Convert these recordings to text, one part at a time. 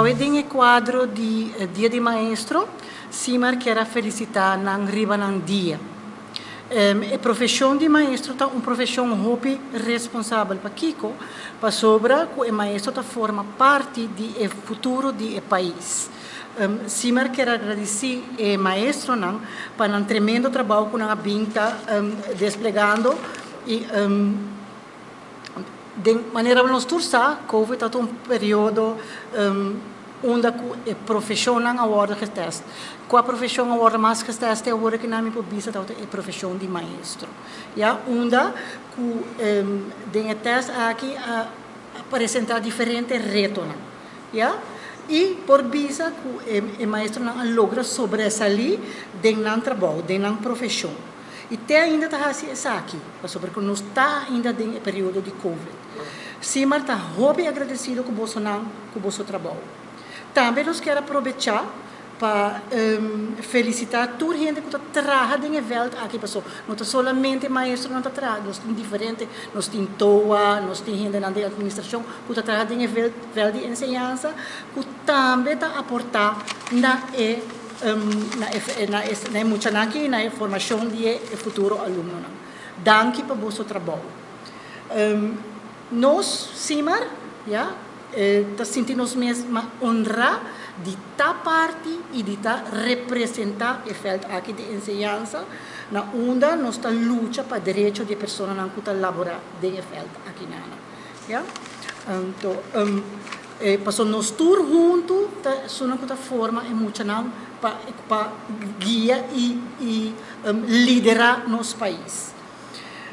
Awe den e kuadro di Dia di Maestro, Simar kier a felisitá nan riba nan dia. E profeshon di maestro ta un profeshon hopi responsabel. Pakiko? Pasobra ku e maestro ta forma parti di e futuro di e pais. Simar kier a gradisí e maestronan pa nan tremendo trabou ku nan a bin ta desplegando i den manera nos tur sa, Covid ta un periodo unda ku e profeshonnan a wòrdu getèst. Kua profeshon a wòrdu mas getèst te awor ku nan mi por bisa tabata e profeshon di maestro. Ya, unda ku den e tèst aki a presentá diferente retonan. Ya, i por bisa ku e maestronan a logra sobresalí den nan trabou, den nan profeshon. I te ainda ta hasi esaki, pasobra ku nos ta ainda den e periodo di Covid. Simar ta hopi agradesido ku bosonan ku boso trabou. Tambe nos kier a probechá pa felisitá tur hende ku ta traha den e vèlt aki, paso no ta solamente maestronan ta traha, nos tin diferente, nos tin toa, nos tin hendenan den administrashon ku ta traha den e vèlt di enseñansa ku tambe ta aportá na e na e na e muchanan aki, na e formashon di e futuro alumnonan. Danki pa boso trabou. Nos, Simar, ya, ta sinti nos mes honrá di ta parti i di ta representá e vèlt aki di enseñansa na unda nos ta lucha pa derecho di e personanan ku ta laborá den e vèlt aki nan. Ya. Anto, pasobra nos tur huntu ta esunnan ku ta forma e muchanan pa pa guia i i liderá nos pais.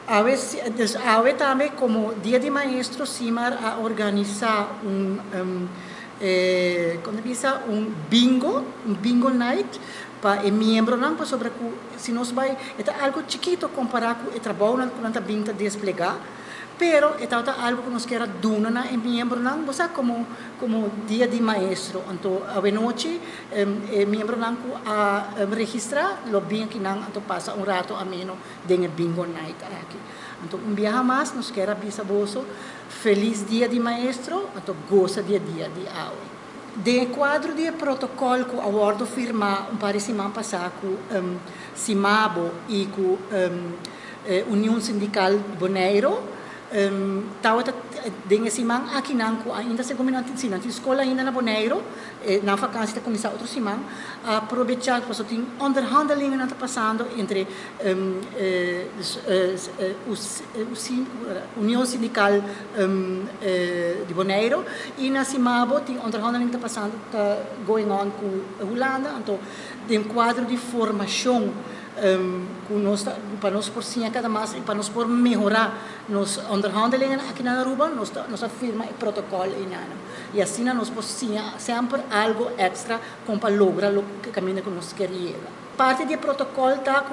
Awe, dus awe tambe komo Dia di Maestro Simar a organisá un kon ta bisa un bingo, un bingo night pa e miembronan pasobra ku si nos bai e ta algu chikito kompará ku e trabounan ku nan ta bin ta desplegá. Pero e tabata algo ku nos kier a duna na e miembronan, bo sa, komo komo Dia di Maestro. Anto awenochi e miembronan ku a registrá lo bin akinan anto pasa un rato ameno den e Bingo Night aki. Anto un biaha mas nos kier a bisa boso Felis Dia di Maestro, anto gosa di e dia di awe. Den e kuadro di e protokòl ku a wòrdu firmá un par di siman pasá ku Simabo i ku Union Sindical Boneiro tabata den e siman akinan ku ainda segun mi nan tin si nan tin skol ainda na Boneiro nan vakansi ta kuminsá otro siman a probechá pasobra tin onderhandelingennan ta pasando entre Union Sindical di Boneiro i na Simabo tin onderhandeling ta pasando ta going on ku Hulanda anto den kuadro di formashon ku nos ta pa nos por siña kada mas i pa nos por mehorá nos onderhandelingen aki na Aruba nos ta nos a firma e protokòl einan i asina nos por siña semper algo èkstra kon pa logra lo kaminda ku nos kier yega. Parti di e protokòl ta ku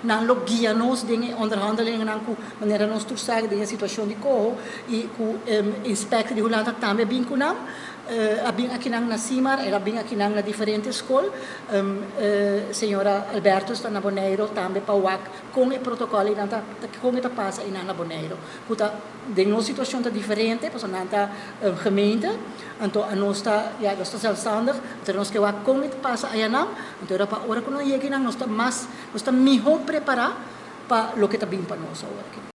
nan lo guia nos den e onderhandelingennan ku manera nos tur sa den e situashon di koho i ku inspektor di Hulanda tambe a bin ku nan. A bin akinan na Simar, el a bin akinan na diferente skol. Señora Albertus ta na Boneiro tambe pa wak kon e protokòl einan ta, kon e ta pasa einan na Boneiro. Ku ta den nos situashon ta diferente pasobra nan ta gemeente, anto anos ta, ya, nos ta zelfstandig, anto nos ke wak kon e ta pasa ayanan. Anto era pa ora ku nos yega einan nos ta mas, nos ta mihó prepará pa loke ta bin pa nos awor aki.